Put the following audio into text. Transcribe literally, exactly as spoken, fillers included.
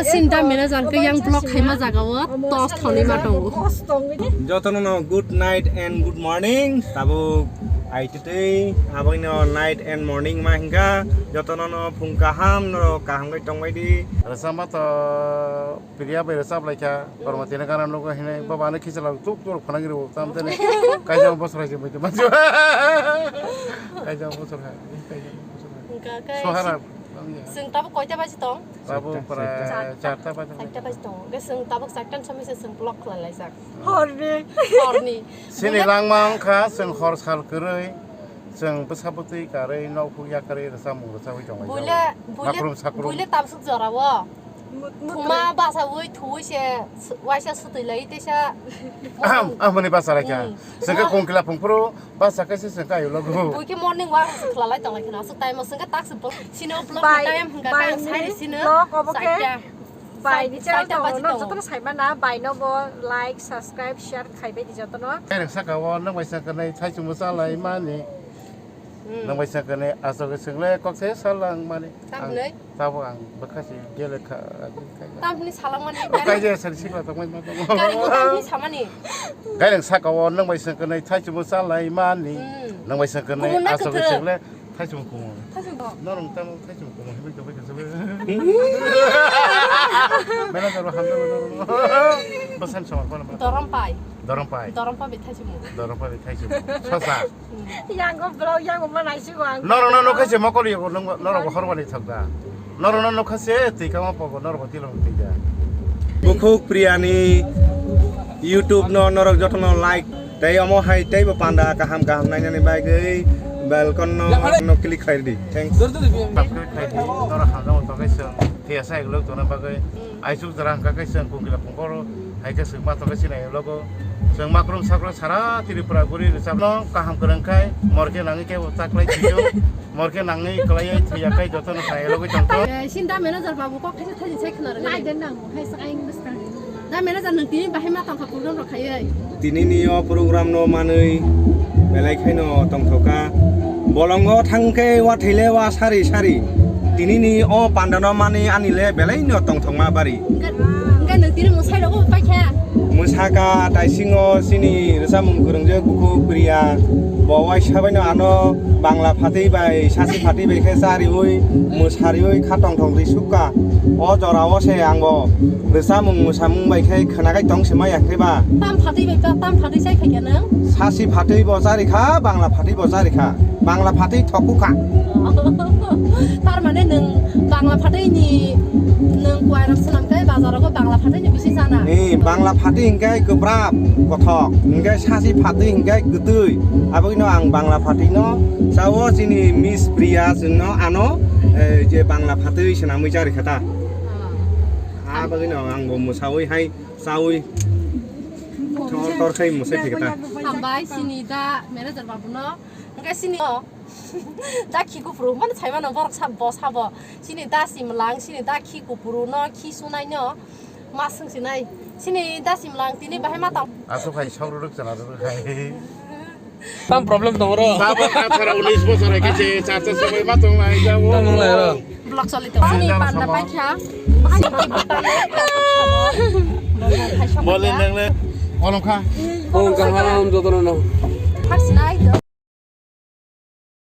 Sinta manager ke yang block khaima jaga o tos thoni ma tongo. Jotono no good night and good morning. Tabuk aitutui aboino night and morning ma hinga. Jotono no phung kaham, no kaham kai tongbai di. Rasa ma to Priya bai rachap lai kha, kormo tini gana nugo hinwi, baba ano khichwla tuk tuk phwnang rwo, tam tene kaijak bosor hai se muitu manjo. Kaijak bosor hai, kaijak bosor hai. Hwnkha khe Sohara, chwng tabuk koita baji tong? Tabuk prai charta baji. Charta baji tong. Hwnkhe chwng tabuk charta ni somoi se chwng block khlai laijak. Horni. Horni. Sini langma wngkha, chwng hor sal kwrwi, chwng bwsa bwtwi karwi, nok huk yakarwi, rwchapmung rwchapwi tong lai jago. Buile, buile, makrum sakrum. Buile tamsuk jora o. Mut-, mut-, thuma basa ui thuwi se s-, waisa sutwi lai teisa. Aham, ahmoni basa lai kha. Hmm. Sengke kongkila phungphuru basa kaisa sengke ayo logo. Bui ke morning walk se khwlalai tong lai khna. Asuk time o sengke tak se bo-, sino block time hingka time sai sino. Block obo ke bai ni channel tongo. No jotono sai mana, bai no bo like, subscribe, share khai bai di jotono. Kaireng saka o nang bai sengke nai thai chumu salai mani. Hmm. Nang bai sengke nai asok sengle kok se salang mani. Tamni? Tabuk ang bwkha se gele kha. Tamni salangmani? Kaijak sari sikla tongmani ma tongo. Gari bo tamni samani? Gari saka o nang bai sengkhe nai thaichung salai mani. Hmm. Nang bai sengkhe nai asok sengle thaichung kumo. Thaichung kumo. Norong tamo thaichung kumo hinwi tongbai kha sabai. Manager ro hamjak norong. Basan sama kono. Dorom pai. Dorom pai. Dorom pai thaichung. Dorom pai thaichung. Sosa. Yang go bro, yang go manai si go ang. Norok no nokha se mokol yo, norok bo hormani thok da. Norok no nokha se twi kama pogo, norok bo tilong twi da. Bukhuk Priyani YouTube no norok jotono like tei omo hai tei bo panda kaham kaham nainani bagwi bell icon no, no click khai di. Thanks. Subscribe khai di, norok hamjak tongkhe chwng thiyasa eglok tongna bagwi. Aisuk jora hwnkha khe chwng kongkila phungkhoro hai khe chwng ma tongkhe sinai logo. Chwng makrum sakrum sara Tripura guri rwchapno kaham kwrwng khai morke nangwi khe bo chaklai thwiyo. Morke nangwi kwlaiwi thwiya khai jotono sai logo tongkho. Eh, sinda manager babu kok thaisa thaisa sai khna rwgwi. Nai den nang, hai sa aing bwskang. Da manager nwng tini bahai ma tongkha program rok khaiwi. Tinini o program no manwi belai khaino tongthokha. Bolongo thangkhe wathaile wa sari sari. Tinini o panda no mani ani le belai no tongthokma bari. Hwnkhe, hwnkhe nwng tini mwsai rogo bai kha? Mwsaka taisingo chini rwchapmung kwrwngjak Bukhuk Priya. Bo waisa baino ano Bangla phatwi bai, sasi phatwi bai khe chariwi, mwsariwi kha tongthok ri sukha. O jora o se ang bo rwchapmung mwsamung bai khe khwnakhai tong se maya khe ba. Tam phatwi bai ba, tam phatwi chai khaikha nwng? Sasi phatwi bo chari kha, Bangla phatwi bo chari kha. Bangla phatwi thokhu kha. Tar mane nwng Bangla phatwi ni nwng kuairok swnam khe bazar rogo Bangla phatwi ni bisi chana. Ni Bangla phatwi hwnkhe kwprap kothok, hwnkhe sasi phatwi hwnkhe kwtwi. Aboni no ang Bangla phatwi no chao chini Miss Priya chwngno ano, eh, je Bangla phatwi swnamwi chari kha ta. Ah. Aboni no ang bo mwsawi hai chawi. Tor tor khai mwsai phikha ta. Hambai chini da manager babu no. Hwnkhe chini o da khi kupuru mano sai mano borok sa bo sabo. Chini da simlang, chini da khi kupuru no khi sunai no. Ma swng sinai. Chini da simlang tini bahai ma tong. Aswk hai sok rwrwk chwla rwrwk hai. Tam problem tongo ro. Tabuk atharo unis bochor hai khe se charta somoi ma tong lai jabo. Tamo lai ro. Vlog choli tong. Ani panda paikha. Ani panda paikha. Bole nang le. Kolom kha. Oh, kaham jotono no. Thak sinai.